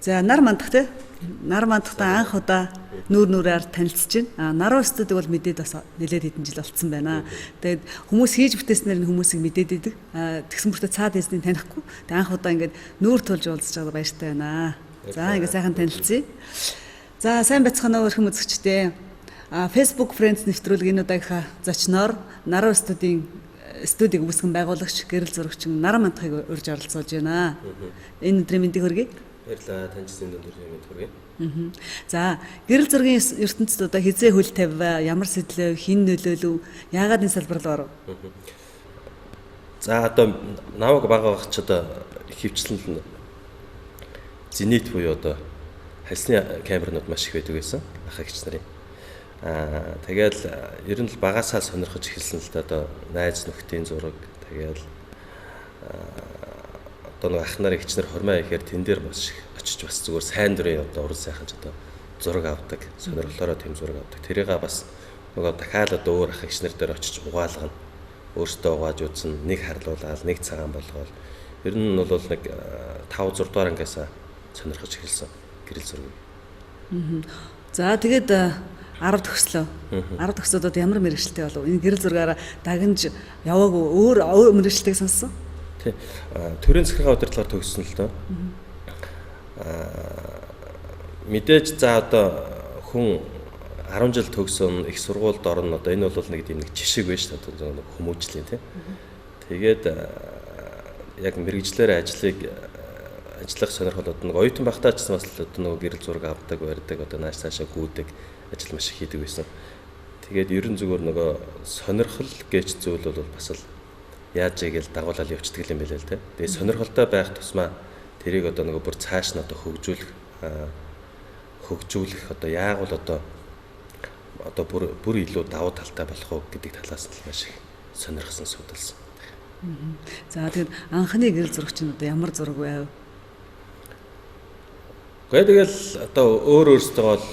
За нар мандах те. Нар мандахтаа анх удаа нүүр нүрээр танилцж байна. А наруу студиг бол мэдээд бас нэлээд хэдэн жил болцсон байна. Тэгээд хүмүүс хийж бүтээснээр нь хүмүүсийг мэдээд идэг. А тэгсэн мөртөө цаад хийснийг танихгүй. Тэгээд анх удаа ингээд нүүр тулж уулзж байгаа баяртай байна. За ингээд сайхан танилцъя. За сайн байцгаана уу эрхэм үзэгчдээ. А Facebook Friends нэвтрүүлэг энэ удаагийнхаа зочноор Наруу студийн студийг үүсгэн байгуулагч гэрэл зурагчин Нар мандахыг урьж оролцуулж байна. Энэ өдрийн мэндийг хүргэе. Баярлалаа. Таньжсан өндөр мэнд хүргэе. За гэрэл зургийн ертөнцид одоо хизээ хөл тавив, ямар сэтлээ, хэн нөлөөлөв, яагаад энэ салбар руу оров? За одоо намайг бага багч одоо хөвчлэн зенит буюу одоо хальсны камернууд маш их байдаг байсан ах эгч нарын. Аа тэгэл ер нь л багасаа сонирхож эхэлсэн л да, одоо найз нөхдийн зураг, тэгэл одоо нэг ах нар эгч нар хормоо ихээр тэн дээр бас их очиж бас зүгээр сайн дурын одоо уран сайхан ч одоо зураг авдаг, сонирхлоороо тийм зураг авдаг. Тэрийг бас нөгөө дахиад одоо өөр ах эгч нар дээр очиж угаалгана. Өөртөө угааж үзэн, нэг харлуулаад, нэг цагаан болгоол. Ер нь бол нэг 5 6 дугаар ангиасаа сонирхож эхэлсэн гэрэл зургийг. За тэгээд 10 төгслөө. 10 төгсөөд одоо ямар мэргэжилтэй болов? Энэ гэрэл зургаараа дагнж яваагүй өөр мэргэжилтэйг сонссон? Тий. Төрийн захиргааны удирдлагаар төгссөн л доо. Мэдээж за одоо хүн 10 жил төгсөн, их сургуульд орно, одоо энэ бол нэг тийм нэг жишг байж шүү дээ, нэг хүмүүжлийн тий. Тэгээд яг мэргэжлээр ажлыг ажиллах сонирхол одоо нэг оюутан байхдаа ч гэсэн бас л одоо нөгөө гэрэл зураг авдаг, барьдаг, одоо нааш цаашаа гүйдэг ажил маш их хийдэг байсан. Тэгээд ерөн зүгээр нөгөө сонирхол гэж зүйл бол бас л яаж игээл дагуулаад явцдаг юм билээ л те. Тэгээд сонирхолтой байх тусмаа тэрийг одоо нөгөө бүр цааш нь одоо хөгжүүлэх одоо яагвал одоо бүр илүү давуу талтай болох уу гэдэг талаас нь маш их сонирхсан, судалсан. За тэгэд анхны гэрэл зураг чинь одоо ямар зураг байв? Гэхдээ тэгэл одоо өөр өөрсдөө бол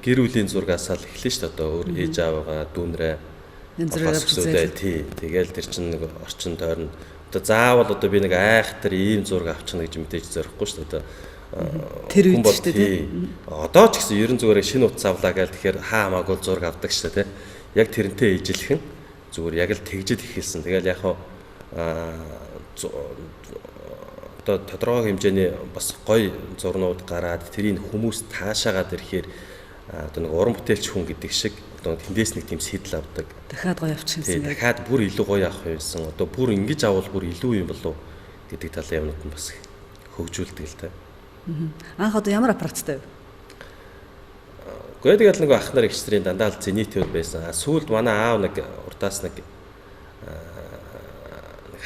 гэр бүлийн зургаасаа л эхлэн шүү дээ. Одоо өөр ээж аавыгаа, дүүнрээ янз бүрээр авч үзээ. Тий. Тэгэл тэр чинь нэг орчин тойрон одоо заавал одоо би нэг айхтар ийм зураг авчихна гэж мэдээж зорихгүй шүү дээ. Одоо тэр үед шүү дээ. Одоо ч гэсэн ерөн зүгээр шинэ утас авлаа гээл тэгэхээр хаа хамаагүй зураг авдаг шүү дээ. Яг тэрнтэй ижилхэн зүгээр яг л тэгжид эхэлсэн. Тэгэл яг хаа одоо тодорхой хэмжээний бас гоё зурнууд гараад тэрийг хүмүүс таашаагаад ирэхээр одоо нэг уран бүтээлч хүн гэдэг шиг одоо тэндээс нэг тийм сэтэл авдаг. Дахиад гоё авчих юмсан. Дахиад бүр илүү гоё авах юмсан. Одоо бүр ингэж авал бүр илүү юм болов гэдэг талын юмнууд нь бас хөгжүүлдэг л та. Анх одоо ямар аппараттай вэ? Гэхдээ тэгэл нэг ах нар эгч нарын дандаа л зенитүүд байсан. Сүүлд манай аав нэг урдаас нэг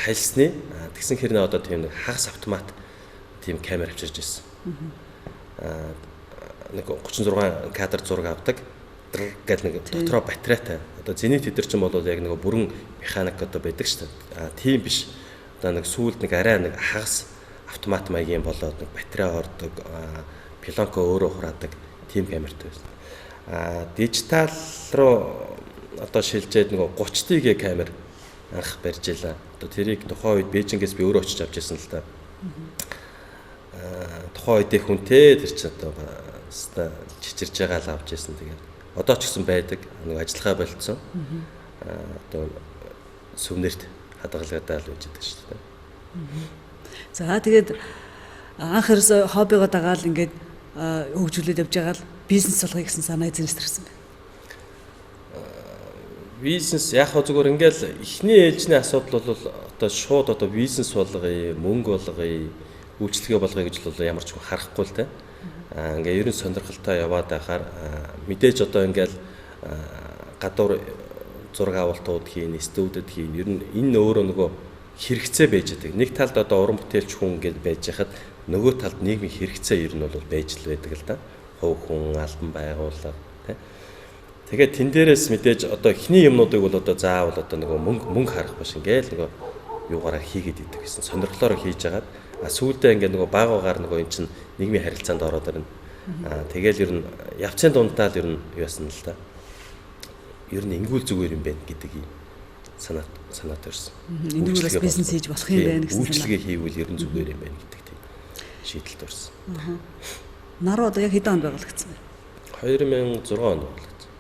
хальсны тэгсэн хэрнээ одоо тийм нэг хагас автомат тийм камер авчирч ирсэн. Нэг 36 кадр зураг авдаг. Гэл нэг дотроо батарейтай. Одоо зенит эдэр чинь бол яг нэг бүрэн механик одоо байдаг шүү дээ. Тийм биш. Одоо нэг сүүлд нэг арай нэг хагас автомат маягийн болоод нэг батарей ордог, пленка өөрөө хураадаг тийм камертай байсан. Дижитал руу одоо шилжээд нэг 30 Т камер анх барьж илаа. Одоо тэрийг тухайн үед Бээжингээс би өөрөө очиж авч ирсэн л да. Тухайн үед их хүнтэй тэр чинь одоо баста чичирж байгаа л авч ирсэн. Тэгээд одоо ч гэсэн байдаг. Нэг ажиллахаа болцсон. Одоо сүвнэрт хадгалагдаад л байж байгаа шүү дээ. За тэгээд анх ерөөсө хоббигоо дагаал ингээд хөгжүүлээд явж байгаа л бизнес болгоё гэсэн санаа эзэнс төрсөн байна. Бизнес яг хөө зүгээр ингээл эхний ээлжний асуудал бол одоо шууд одоо бизнес болгоё, мөнгө болгоё, үйлчлэгээ болгоё гэж бол ямар ч хүн харахгүй л те. Ингээ ерөн сонирхолтой яваад байхаар мэдээж одоо ингээл гадуур зураг авалтууд хийн, студид хийн. Ер нь энэ өөрөө нөгөө хэрэгцээ байж байгаа. Нэг талд одоо уран бүтээлч хүн гэж байж хахад нөгөө талд нийгмийн хэрэгцээ ер нь бол байж л байдаг л да. Хувь хүн, албан байгууллага те. Тэгээд тэн дээрээс мэдээж одоо эхний юмнуудыг бол одоо заавал одоо нөгөө мөнгө харах биш ингээл нөгөө юугаараа хийгээд идэг гэсэн сонирхлоороо хийж агаад сүүлдээ ингээд нөгөө баг багаар нөгөө эн чинь нийгмийн харилцаанд ороод ирнэ. Тэгэл ер нь явцын дундаа л ер нь юу яасан л да. Ер нь ингүүл зүгээр юм байна гэдэг юм санаа төрсөн. Энэгээр бас бизнес хийж болох юм байна гэсэн санаа. Үйлчилгээ хийвэл ер нь зүгээр юм байна гэдэг тийм шийдэлд хүрсэн. Наруу одоо яг хэдэн онд байгуулагдсан бэ? 2006 онд байгуулагдсан.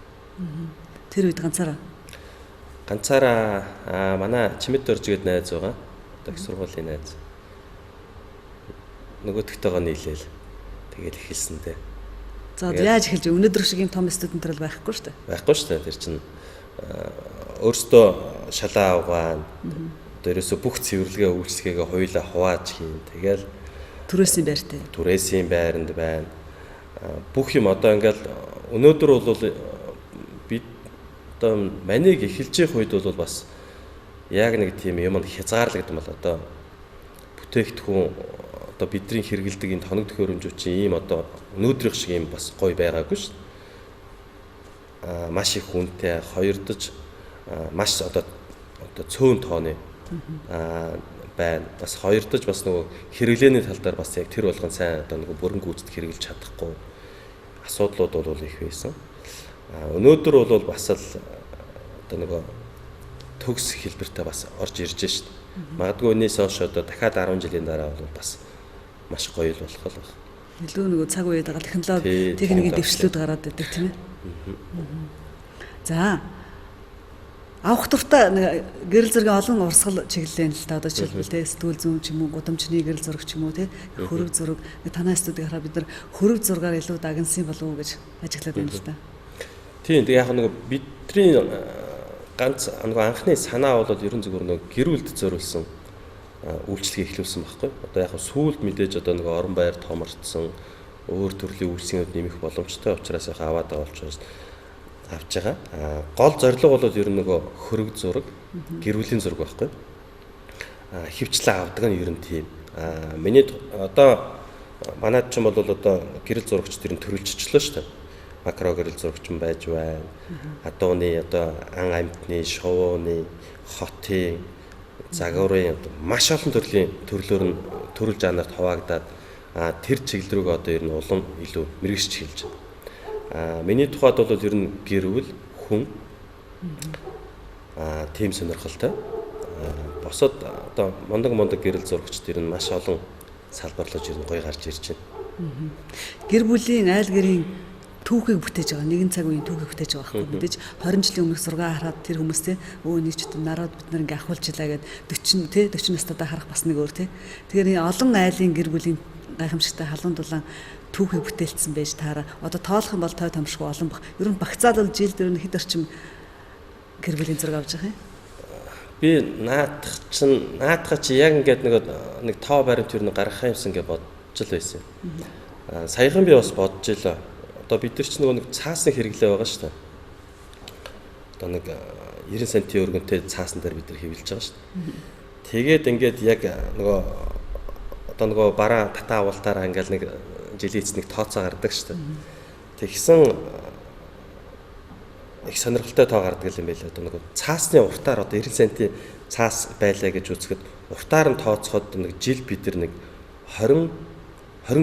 Тэр үед ганцаараа? Ганцаараа манай Чимэд Дорж гээд найз байгаа. Одоо их сургуулийн найз. Нөгөөдөгтэйгоо нийлээл тэгэл эхэлсэн дээ. За яаж эхэлж өнөөдөр шиг юм том студент төр байхгүй шүү дээ. Байхгүй шүү дээ. Тэр чинь өөртөө шалаа авгаан. Одоо ерөөсө бүх цэвэрлэгээ үйлчлэгээгээ хоёулаа хувааж хийн. Тэгэл түрээсийн байртай. Түрээсийн байранд байна. Бүх юм одоо ингээл өнөөдөр бол бид одоо манийг эхэлж явах үед бол бас яг нэг тийм юм хязгаарлагдсан бол одоо бүтээгдэхүүн одоо бидний хэрэгэлдэг энэ тоног төхөөрөмжүүд чинь ийм одоо өнөөдрийнх шиг ийм бас гоё байгаагүй шүү дээ. Маш их хүнтэй хоёрдож маш одоо цөөн тооны байна. Бас хоёрдож бас нөгөө хэрэглээний тал дээр бас яг тэр болгон сайн одоо нөгөө бүрэн гүйцэтгэх хэрэглэж чадахгүй асуудлууд бол их байсан. Өнөөдөр бол бас л одоо нөгөө төгс хэлбэртэй бас орж ирж шít. Магадгүй энэс хойш одоо дахиад 10 жилийн дараа бол бас маш гоё л болох л байна. Илүү нөгөө цаг үед байгаа технологи техникийн дэвшлүүд гараад байдаг тийм ээ. За авах дуртай нэг гэрэл зургийн олон урсгал чиглэлээ л та одоо жишээлбэл те сэтгүүл зүүн ч юм уу гудамжны гэрэл зураг ч юм уу те хөрөг зураг танай студийг хараад бид нар хөрөг зургаар илүү дагнсан болов уу гэж ажиглаад байна л та. Тийм тэг яг нөгөө бидний ганц нөгөө анхны санаа бол ерөн зүгээр нөгөө гэр бүлд зориулсан үйлчлэгийг эхлүүлсэн байхгүй. Одоо яг сүүлд мэдээж одоо нөгөө орон байр томорцсон өөр төрлийн үйлчлэгнүүд нэмэх боломжтой учраас яг аваад байгаа учраас авч байгаа. Гол зорилго бол ер нь нөгөө хөрөг зураг, гэр бүлийн зураг байхгүй. Хөвчлэн авдаг нь ер нь тийм. Миний одоо манайд ч юм бол одоо гэрэл зурагч тэр нь төрөлжчлөө шүү дээ. Макро гэрэл зурагч юм байж байна. Адууны одоо ан амьтны, шувууны, хотын, загварын одоо маш олон төрлийн төрлөөр нь төрөл жанрт хуваагдаад тэр чиглэл рүүгээ одоо ер нь улам илүү мэрэгсч эхэлж байна. Миний тухайд бол ер нь гэр бүл, хүн тийм сонирхолтой. Бусад одоо мундаг гэрэл зурагчд ер нь маш олон салбарлаж ер нь гоё гарч ирж байна. Гэр бүлийн айл гэрийн түүхийг бүтээж байгаа. Нэгэн цаг үеийн түүхийг бүтээж байгаа байхгүй мэдээж 20 жилийн өмнөх зураг хараад тэр хүмүүс те өө нэг ч одоо нараад бид нар ингээ ахуулжлаа гэд 40 те 40 настайдаа харах бас нэг өөр те. Тэгэхээр энэ олон айлын гэр бүлийн гайхамшигтай халуун дулаан түүхийг бүтээлцсэн байж таараа. Одоо тоолох юм бол той томшгүй олон бах. Ер нь багцаал бол жилд ер нь хэд орчим гэр бүлийн зураг авч байгаа юм. Би наадах чи яг ингээд нэг тоо баримт ер нь гаргах юмсан гэж бодож л байсан. Саяхан би бас бодож илаа. Одоо бид нар ч нөгөө нэг цаасны хэрэглээ байгаа шүү дээ. Одоо нэг 90 сантийн өргөнтэй цаасан дээр бид нар хэвлэж байгаа шүү дээ. Тэгээд ингээд яг нөгөө одоо нөгөө бараа татаа авалтаараа ингээд нэг жилийн эц нэг тооцоо гардаг шүү дээ. Тэгсэн их сонирхолтой тоо гардаг юм байлээ. Одоо нөгөө цаасны уртаар одоо 90 сантийн цаас байлаа гэж үзэхэд уртаар нь тооцоход нэг жил бид нар нэг 20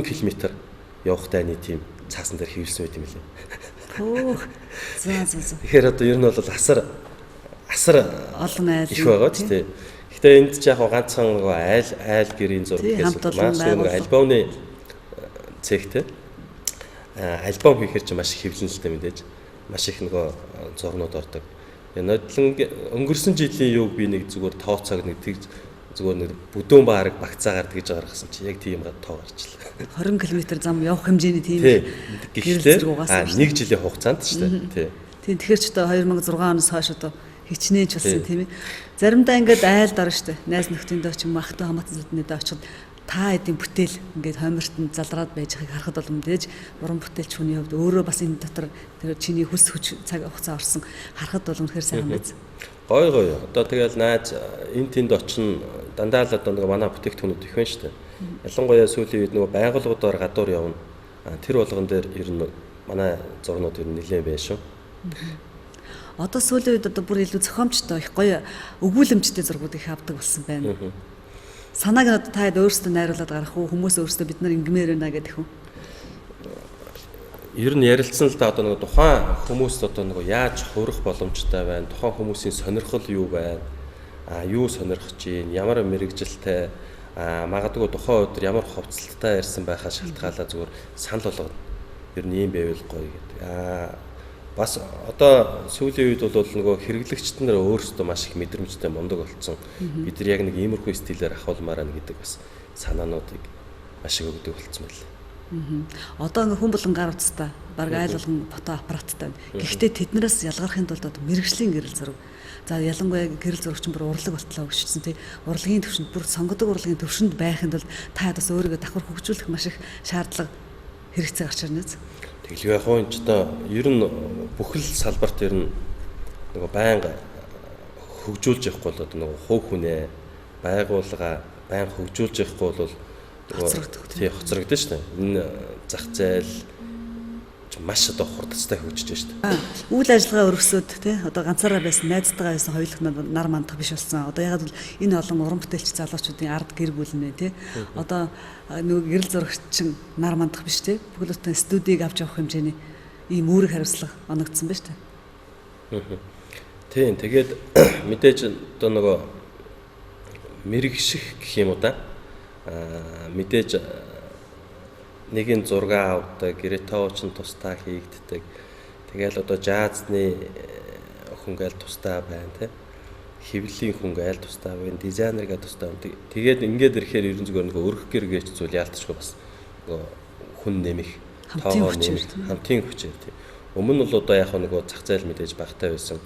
км явах дайны тийм цаасан дээр хэвлсэн байт юм лээ. Хөөх. За. Тэгэхээр одоо ер нь бол асар олон айл их байгаа ч тий. Гэтэ энд ч яг ганцхан нөгөө айл гэрийн зураг гэхээс маш нөгөө альбомны цэгтэй. Альбом хийхэр чи маш их хэвлэнэлтэй мэдээж. Маш их нөгөө зурнууд ордог. Нодлон өнгөрсөн жилийн юуг би нэг зүгээр тооцоог нэг тэгж зүгээр нэг бүдүүн баараг багцаагаар тэгж гаргасан чи яг тийм тоо гарчлаа. 20 км зам явах хэмжээний тийм гэрэл зураг нэг жилийн хугацаанд шүү дээ. Тий. Тийм тэгэхээр ч одоо 2006 оноос хойш одоо хичнээн ч болсон тийм ээ. Заримдаа ингээд айлд орно шүү дээ. Найз нөхдөндөө ч юм уу ахтай хамаатан зүднэдээ очиход та эдийн бүтээл ингээд хоймортон залраад байж байгааг харахад бол мэдээж уран бүтээлч хүний хувьд өөрөө бас энэ дотор тэр чиний хүс хүч цаг хугацаа орсон харахад бол үнэхээр сайхан биз. Гой. Одоо тэгэл найз энэ тэнд очино дандаа л одоо нэг манай бүтээгдэхүүнүүд их байна шүү дээ. Ялангуяа сүүлийн үед нөгөө байгууллагуудаар гадуур явна. Тэр болгон дээр ер нь манай зурнууд ер нь нэлээд байна шүү. Одоо сүүлийн үед одоо бүр илүү зохиомжтой их гоё өгүүлэмжтэй зургууд их авдаг болсон байна. Санааг нь одоо та хэд өөрсдөө найруулад гарах уу? Хүмүүс өөрсдөө бид нар ингэмээр байна гэдэг үү? Ер нь ярилцсан л да одоо нөгөө тухайн хүмүүст одоо нөгөө яаж хувирах боломжтой байна? Тухайн хүмүүсийн сонирхол юу байна? Юу сонирхож байна? Ямар мэрэгжилтэй? Магадгүй тухайн өдөр ямар хувцалттай ярьсан байхаа шалтгаалаа зүгээр санал болгоно. Ер нь ийм байвал гоё гэдэг. Бас одоо сүүлийн үед бол нөгөө хэрэглэгчд нар өөрсдөө маш их мэдрэмжтэй мундаг болцсон. Бид нар яг нэг иймэрхүү стилээр ахуулмаар байна гэдэг бас санаануудыг маш их өгдөг болцсон байлээ. Одоо ингээ хүн болгон гар утастай, баг айл болгон фото аппараттай. Гэхдээ тэднээс ялгархын тулд одоо мэрэгжлийн гэрэл зураг. За ялангуяа гэрэл зурагч бүр урлаг болтлоо өгчсөн тий. Урлагийн төвшөнд бүр сонгодог урлагийн төвшөнд байхын тулд та бас өөрийгөө давхар хөгжүүлэх маш их шаардлага хэрэгцээ гарч ирнэ. Тэглгүй яг хөө энэ ч одоо ер нь бүхэл салбарт ер нь нөгөө байнга хөгжүүлж явахгүй бол одоо нөгөө хувь хүнээ байгууллага байнга хөгжүүлж явахгүй бол тий хоцрогдсон шүү дээ. Энэ зах зээл маш одоо хурдцтай хөгжиж байна шүү дээ. Үйл ажиллагаа өргөсөөд тий одоо ганцаараа байсан найзтайгаа байсан хоёулах нар мандах биш болсон. Одоо ягаад гэвэл энэ олон уран бүтээлч залуучуудын ард гэр бүл нэ тий. Одоо нөгөө гэрэл зурагчин нар мандах биш тий. Бүхэл бүтэн студийг авч явах хэмжээний ийм үүрэг хариуцлага оногдсон байна шүү дээ. Тийм, тэгээд мэдээж одоо нөгөө мэрэгших гэх юм уу да. Мэдээж нэгэн зураг авдаг, гэрэтооч нь тусдаа хийгддэг. Тэгэл одоо жазны хүн гээл тусдаа байна тий. Хэвлэлийн хүн гээл тусдаа байна, дизайнер гээл тусдаа байна. Тэгээд ингээд ирэхээр ерөн зүгээр нөгөө өргөх гэргээч зүйл яалтчгүй бас нөгөө хүн нэмэх, тоогоо нэмэх, хамтын хүчээр тий. Өмнө нь бол одоо яг нөгөө зах зээл мэдээж багтай байсан.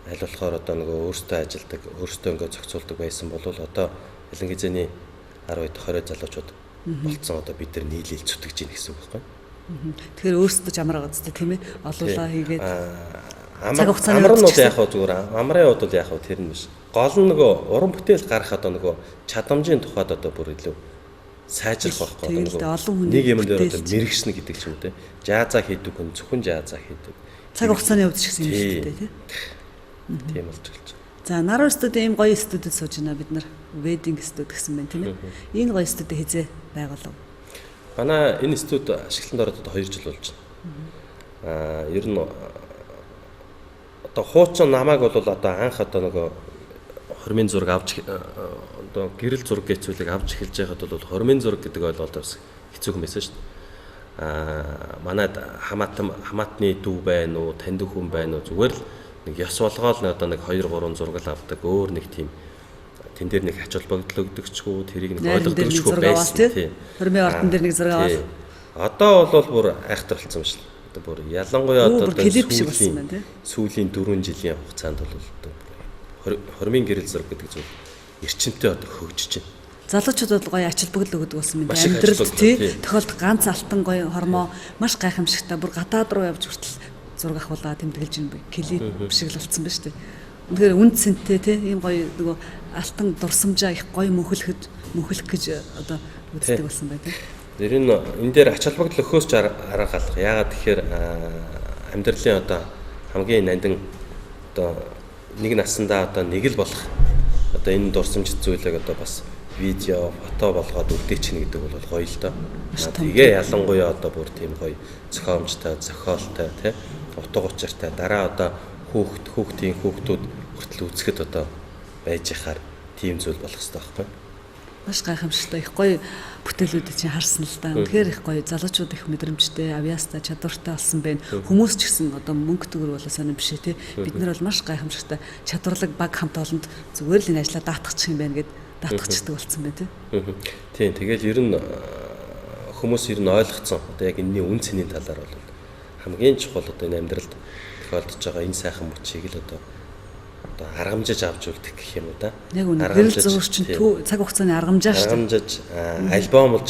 Аль болохоор одоо нөгөө өөртөө ажилдаг, өөртөө ингээд зохицуулдаг байсан бол одоо ялангизээний 10 20 залуучууд болцсон одоо бид нар нийлээл зүтгэж гин гэсэн үг байхгүй. Тэгэхээр өөрсдөө ч амар байгаа зү тийм ээ. Олуулаа хийгээд цаг хугацааны амар нь бол яг хөө зүгээр амрын хувьд бол яг хөө тэр нь биш. Гол нь нөгөө уран бүтээл гарах одоо нөгөө чадамжийн тухайд одоо бүр илүү сайжрах байхгүй одоо нөгөө нэг юм дээр одоо мэрэгшнэ гэдэг ч юм уу те. Жаза хийдэг хүн зөвхөн жаза хийдэг. Цаг хугацааны хувьд ч гэсэн юм шүү дээ тий. Тийм болж эхэлж байна. За Наруу студи ийм гоё студид сууж байна бид нар. Wedding студи гэсэн байна тийм ээ. Энэ гоё студи хизээ байгуулав? Манай энэ студи ашиглалтанд ороод одоо 2 жил болж байна. Ер нь одоо хуучин намайг бол одоо анх одоо нөгөө хормын зураг авч одоо гэрэл зураг гэх зүйлийг авч эхэлж байхад бол хормын зураг гэдэг ойлголт бас хэцүү юм байсан шүү дээ. Манайд хамаатны дүү байна уу, таньдаг хүн байна уу зүгээр л нэг ёс болгоол одоо нэг 2 3 зураг л авдаг. Өөр нэг тийм тэн дээр нэг ач холбогдол өгдөгчгүй, тэрийг нэг ойлгодогчгүй байсан тий. Хормын ордон дээр нэг зураг аваад. Одоо бол бүр айхтар болсон юм шиг. Одоо бүр ялангуяа одоо клип шиг болсон байна тий. Сүүлийн 4 жилийн хугацаанд бол одоо хормын гэрэл зураг гэдэг зүйл эрчимтэй одоо хөгжиж байна. Залуучууд бол гоё ач холбогдол өгдөг болсон юм. Амьдралд тий тохиолдох ганц алтан гоё хормоо маш гайхамшигтай бүр гадаад руу явж хүртэл зураг авахулаа тэмдэглэж байна. Клип шиг л болсон байна шүү дээ. Үнэхээр үн цэнтэй тий ийм гоё нөгөө алтан дурсамжаа их гоё мөнхлөх гэж одоо үздэг болсон байна тий. Тэр энэ дээр ач холбогдол өгөхөөс ч арга алга. Яагаад тэгэхээр амьдралын одоо хамгийн нандин одоо нэг насандаа одоо нэг л болох одоо энэ дурсамж зүйлийг одоо бас видео, фото болгоод үлдээчихнэ гэдэг бол гоё л доо. Тэгээ ялангуяа одоо бүр тийм гоё зохиомжтой, зохиолтой тий утга учиртай дараа одоо хүүхдийн хүүхдүүд хүртэл үзэхэд одоо байж яхаар тийм зүйл болох хэрэгтэй байхгүй. Маш гайхамшигтай их гоё бүтээлүүдийг чинь харсан л да. Үнэхээр их гоё залуучууд их мэдрэмжтэй, авьяастай, чадвартай болсон байна. Хүмүүс ч гэсэн одоо мөнгө төгрөг болоо сонирн биш ээ тий. Бид нар бол маш гайхамшигтай чадварлаг баг хамт олонд зүгээр л энэ ажлаа даатгачих юм байна гэд даатгачихдаг болсон байна тий. Тийм, тэгэл ер нь хүмүүс ер нь ойлгоцсон. Одоо яг энэний үн цэнийн талаар бол хамгийн чухал одоо энэ амьдралд тохиолдож байгаа энэ сайхан мөчийг л одоо аргамжиж авч үлдэх гэх юм уу да. Яг үнэ. Гэрэл зураг чинь цаг хугацааны аргамжаа шүү дээ. Аргамжиж альбомлж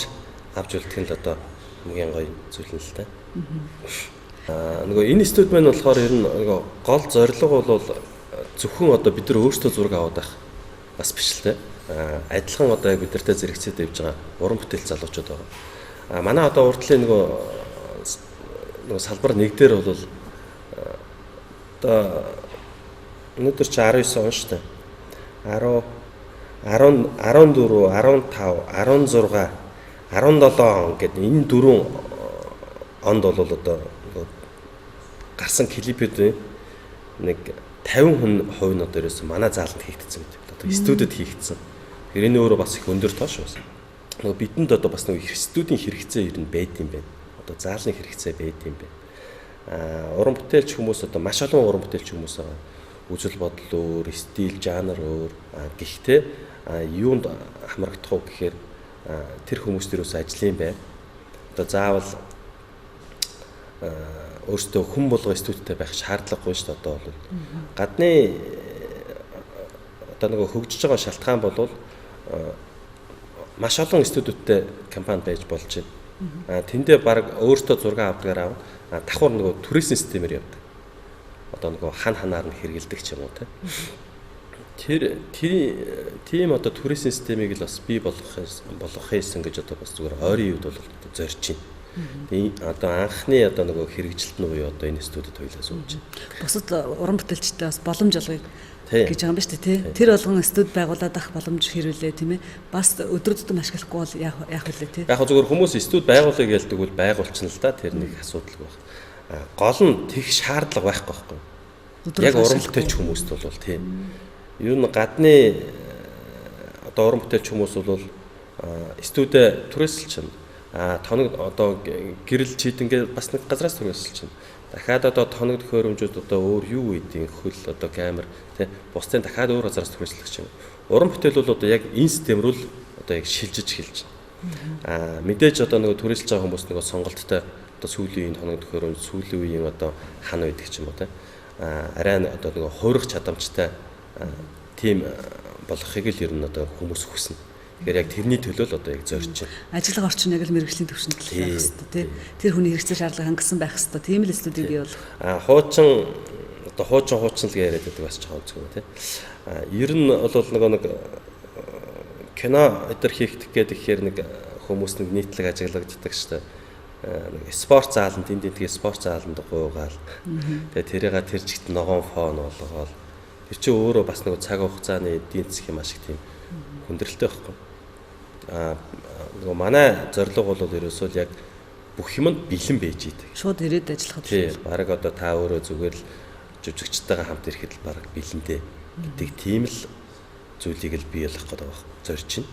авч үлдэх нь л одоо хамгийн гоё зүйл нь л да. Нөгөө энэ студи маань болохоор ер нь нөгөө гол зорилго бол зөвхөн одоо бид нар өөрсдөө зураг аваад байх бас биш л дээ. Адилхан одоо яг бидэртэй зэрэгцээд явж байгаа уран бүтээл залуучууд байгаа. Манай одоо урдлын нөгөө салбар нэг дээр бол одоо өнөөдөр чи 19 он шүү дээ. 10 10 14 15 16 17 он гэдэг энэ дөрвөн онд бол одоо гарсан клипүүдийн нэг 50% нь одоо ерөөсөн манай зааланд хийгдсэн гэдэг. Одоо студид хийгдсэн. Тэгэхээр энэ өөрөө бас их өндөр тоо шүү. Нөгөө бидэнд одоо бас нөгөө студийн хэрэгцээ ер нь байд юм байна. Одоо заалны хэрэгцээ байд юм байна. Уран бүтээлч хүмүүс одоо маш олон уран бүтээлч хүмүүс байгаа. Үзэл бодол өөр, стил, жанр өөр. Гэхдээ юунд хамрагдах вэ гэхээр тэр хүмүүст юус ажлын байр. Одоо заавал өөртөө хүн болго студидтэй байх шаардлагагүй шүү дээ одоо бол. Гадны одоо нөгөө хөгжиж байгаа шалтгаан бол маш олон студиудтай компани байж болж байна. Тэндээ баг өөртөө зураг авдгаар аав. Давхар нөгөө түрээсийн системээр явдаг. Одоо нөгөө хан ханаар нь хэрэгэлдэг ч юм уу те. Тэр тийм одоо түрээсийн системийг л бас бий болгох хийсэн гэж одоо бас зүгээр ойрын үед бол зорж байна. Тэгээ одоо анхны одоо нөгөө хэрэгжилт нь буюу одоо энэ студид хоёлаа сууж байна. Бусад уран бүтээлчтэй бас боломж олгоё гэж байгаа юм ба шүү дээ, тий. Тэр болгон студ байгуулад ах боломж хэрүүлээ, тийм ээ. Бас өдөр тутам ашиглахгүй бол яах вүлээ, тий. Яг зүгээр хүмүүс студ байгуулъя гэлдэг бол байгуулчихна л да, тэр нэг асуудалгүй байх. Гол нь тех шаардлага байхгүй байхгүй. Яг уран бүтээлч хүмүүст бол тий. Юу н гадны одоо уран бүтээлч хүмүүс бол студид түрээсэлчин. Тоног одоо гэрэл чийдэнгээ бас нэг газраас түрээсэлчин. Дахиад одоо тоног төхөөрөмжүүд одоо өөр юу үйдийн хөл одоо камер тий бусдын дахиад өөр газараас түрээслэх юм. Уран бүтээл бол одоо яг энэ систем рүү л одоо яг шилжиж эхэлж байна. Мэдээж одоо нөгөө түрээсэлж байгаа хүмүүс нөгөө сонголттой одоо сүүлийн үеийн тоног төхөөрөмж, сүүлийн үеийн одоо хан байдаг ч юм уу тий. Арай одоо нөгөө хуурах чадамжтай тийм болохыг л ер нь одоо хүмүүс хүснэ. Тэгэхээр яг тэрний төлөө л одоо яг зорж байна. Ажиллах орчин яг л мэргэжлийн түвшинд л байх хэрэгтэй тий. Тэр хүний хэрэгцээ шаардлага хангасан байх хэрэгтэй. Тийм л студийг бий болох. Хуучин одоо хуучин л гэж яриад байдаг бас жоохон зөв тий. Ер нь бол нөгөө нэг кино өдр хийх гэдэг ихээр нэг хүмүүс нэг нийтлэг ажиглагддаг шүү дээ. Нэг спорт зааланд энд эндгээ спорт зааланд гуйгаал. Тэгээ тэрийг тэр чигт ногоон фон болгоол. Тэр чинь өөрөө бас нэг цаг хугацааны эдийн засгийн маш их тийм хүндрэлтэй байхгүй. Нөгөө манай зорилго бол ерөөсөө л яг бүх юмд бэлэн байж идэг. Шууд ирээд ажиллахад. Тий, бараг одоо та өөрөө зүгээр л жүжигчтэйгээ хамт ирэхэд л бараг бэлэнтэй гэдэг тийм л зүйлийг л бий болгох гэдэг байх зорж байна.